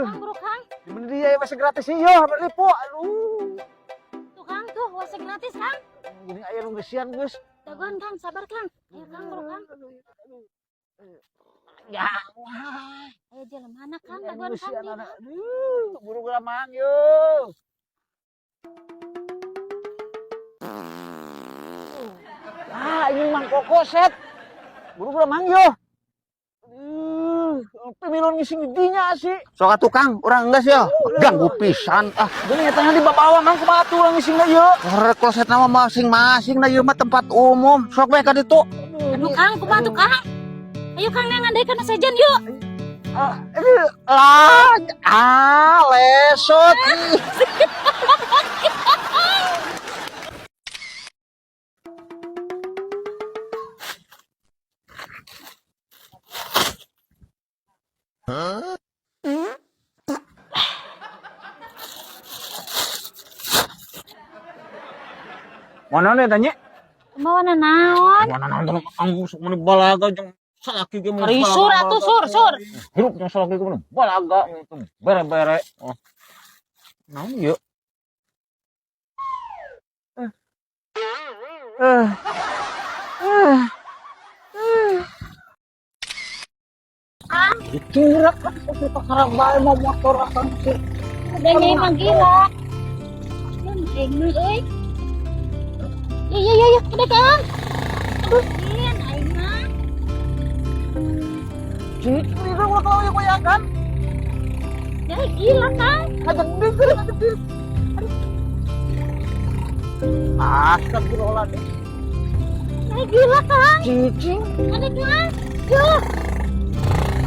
Kang, buru Kang. Di mana dia ya masih gratis iya, beli po. Aduh. Tuh Kang, tuh WC gratis Kang. Gini aya nu geusian geus. Dagoan Kang, sabar Kang. Ayo Kang, buru Kang. Ya Allah. Ayo jalan mana Kang, dagoan Kang. Geusian Di. anak. Aduh, buru geura mang yo. Ah, ini Mang Koko set. Buru geura mang yo. Pemilon ngising di dinya sih. Sok atuh Kang, urang geus ya. Ganggu pisan ah. Gini nyatanya di bawah mang kumaha atuh urang ngisingna ieu. Rek kloset nama masing-masing na ieu mah tempat umum. Sok bae ka ditu. Aduh Kang, kumaha tuh Kang? Ayo Kang, neangan deui kana sejen yuk. Ah, ah, ah, lesot. Mana nih tanya? Mawana naon? Mana nonton anggu sok mun balaga jeung salaki ge mun Kari sur atuh sur sur. Hirup jeung salaki ge mun balaga itu bere-bere. Oh. Naon ieu? Eh. Eh. Eh. Eh. Dicurak perkara bae mau motor akan sih. Udah nyai mah gila. Kan aing mah euy. Ya ya ya ya, udah Kang. Aduh, sieun aing mah. Cicing itu ulah kalau ya koyakan. Ya gila Kang. Ngajak diri. Astagfirullahaladzim. Ya gila Kang. Cicing. Ada Kang. Yo.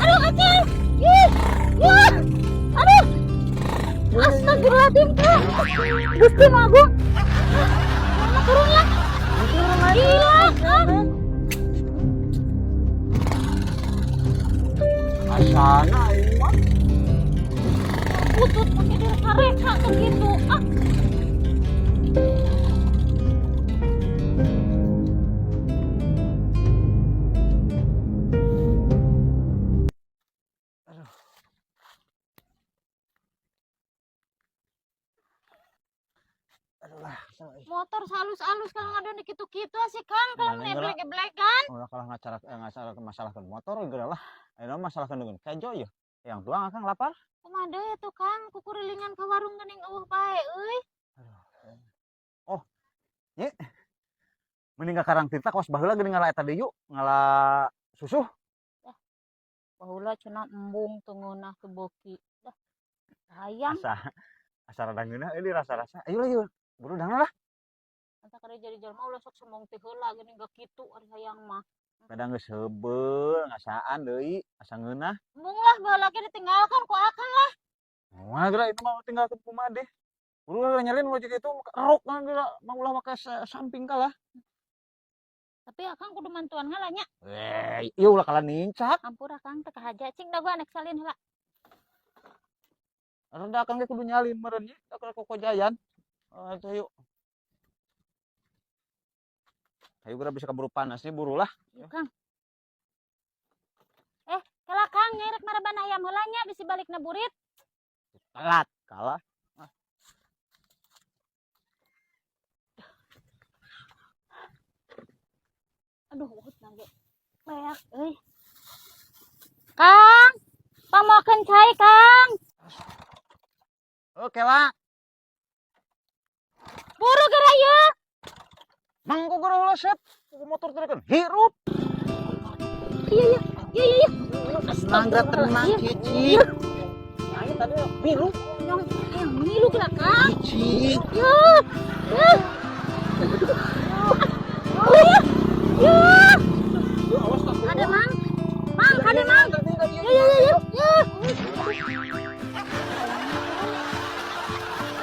Aduh, Aceh. Ih. Ya. Aduh. Astagfirullahaladzim Kang. Gusti Magung. Mama turun lah. Gila Kang. Asana ini mah. Butut pakai direka-reka tuh gitu. Ah. Aduh lah. Motor halus-halus kalau ngadon kitu-kitu sih Kang, kalau Mana ngeblek-geblekan. Ulah kalah ngacara masalah ke motor geura lah. Ayeuna masalah dengan kejo ya. Yang tuang akang lapar. Kumaha deui atuh Kang, kukurilingan ka warung geuning eueuh bae euy. Oh. Ye. Mending ka Karang Tirta kawas baheula geuning ngala eta deui yuk, ngala susuh. Dah. Baheula cenah embung teu ngeunah teu beuki. Dah. Hayang. Asa asa rada ngeunah euy rasa-rasa. Ayo lah yuk. Buru dangna lah. Anta kada jadi jelema ulah sok sombong teh heula geuning gak kitu ari hayang mah. Kadang geus heubeul ngasaan deui, asa ngeunah. Embung lah baheula ge ditinggalkan ku akang lah. Moal geura itu mah tinggalkeun kumaha deh. Buru lah nyalin wajah itu rok kan geura mah ulah make samping kalah. Tapi akang kudu mantuan heula nya. Eh, ieu ulah kalah nincak. Ampura Kang teu kahaja cing da gua nek salin heula. Rada akang ge kudu nyalin meureun nya, da kokojayan. Atuh yuk. Ayo geura bisa keburu panas nih buru lah. Kang. Eh, kala Kang nyerek maraban ayam heula nya bisi balikna burit. Telat kalah. Aduh, uhut nangge. Leak euy. Kang, pamokeun cai, Kang. Oke lah. Buru geura ieu. Mangko geura heula sep. Ku motor teh kan hirup. Iya iya. Iya iya iya. Mangga tenang Cici. Ayo tadi milu. Nyong, milu geura Kang. Cici. Ya. Ya. Ya. Ada Mang. Mang, ada Mang. Ya ya ya ya. Ya.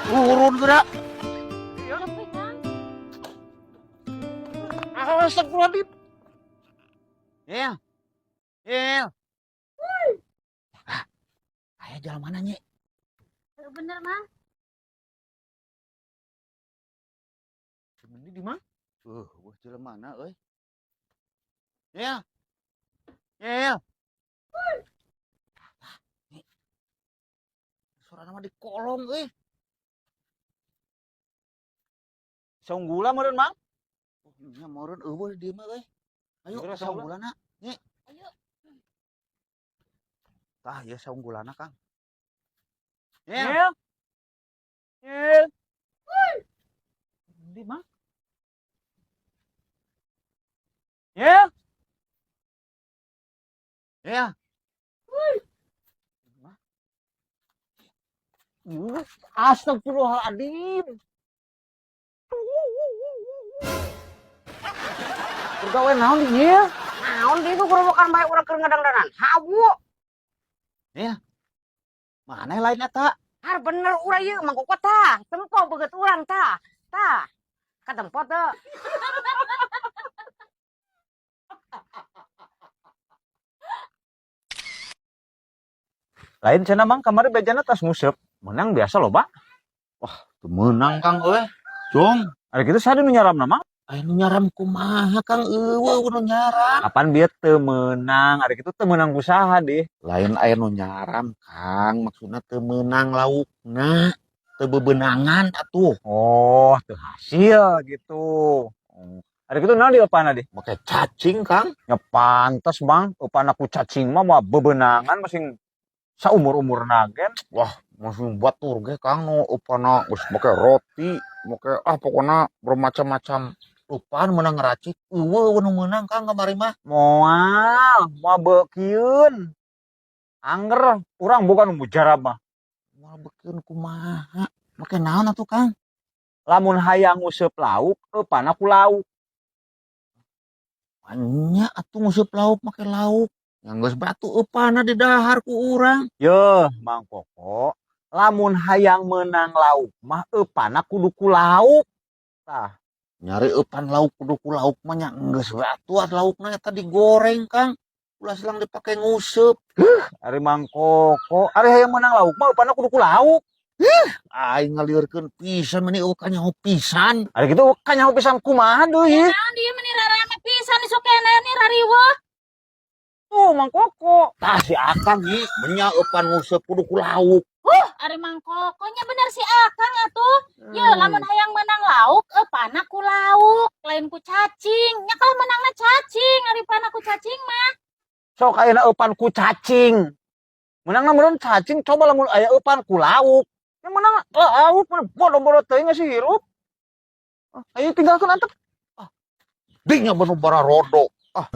Turun geura. Astagfirullahaladzim. Il. Il. Ah, aya jalan mana nyi? Bener, Mang. Bener di Mang? Wah jalan mana euy? Il. Il. Sorana mah di kolong euy. Saunggula meureun, Mang. Oh, nya meureun euweuh di dieu mah euy. Ayo Geura saunggulana. Nyi. Ayo. Tah, ieu saunggulana, Kang. Nyel. Nyel. Nyel. Di, Mang. Nyel. Ya. Astagfirullahaladzim. Gawe naon di dieu? Naon di itu gerobokan bae urang keur ngadangdanan. Hawu. Mana lain eta? Har bener urang ieu Mang Koko tah. Tempo beungeut urang tah. Tah. Katempo teu. Lain cenah, Mang, kamari bejana tas nguseup. Menang biasa loba. Teu meunang, Kang euy. Jong, Ari kitu saha nu nyaramna, Mang? Aya nu nyaram kumaha, Kang, euweuh nu nyaram. Kapan bieu teu meunang? Ari kitu teu meunang ku saha dih? Lain aya nu nyaram, Kang, maksudna teu meunang laukna. Teu bebenangan atuh. Oh, teu hasil gitu. Oh. Ari kitu naon dieupanna dih? Make cacing, Kang. Ya pantes, Bang, eupan ku cacing mah moal bebenangan masing saumur-umurna gen. Wah, masih batur ge, Kang, nu eupanna geus make roti, make ah pokona bermacam-macam. Eupan meunang ngeracik, euweuh nu meunang, Kang, kamari mah. Moal, moal beukieun. Angger, urang bukan mujarab mah. Moal beukieun kumaha? Make naon atuh, Kang? Lamun hayang nguseup lauk, eupanna ku lauk. Nya atuh nguseup lauk make lauk. Yang geus batu eupanna didahar ku urang. Yeuh, Mang Koko, lamun hayang meunang lauk mah eupanna kudu ku lauk. Tah, Nyari eupan lauk kudu ku lauk mah nya geus we atuh laukna eta digoreng, Kang. Ulah silang dipake nguseup. Ari Mang Koko, ari hayang meunang lauk mah eupanna kudu ku lauk. Aing ngaliurkeun pisan meni eueuh kanyaho pisan. Ari kitu kanyaho pisan kumaha deui? Naon dieu meni rarame pisan isuk keneh nih rariweuh. Tuh Mang Koko. Tah si Akang nih menya eupan nguseup kudu ku lauk. Ari Mang Koko nya bener si Akang atuh. Ye, lamun hayang menang lauk, eupanna ku lauk, lain ku cacing. Nya kalau menangna cacing, ari pana ku cacing mah. Sok ayeuna eupan ku cacing. Menangna meureun cacing, coba lamun aya eupan ku lauk. Yang menang lauk mah bodo-bodo teuing sih hirup. Ah, ayo tinggalkeun antep. Dinya bener bararodo. Ah.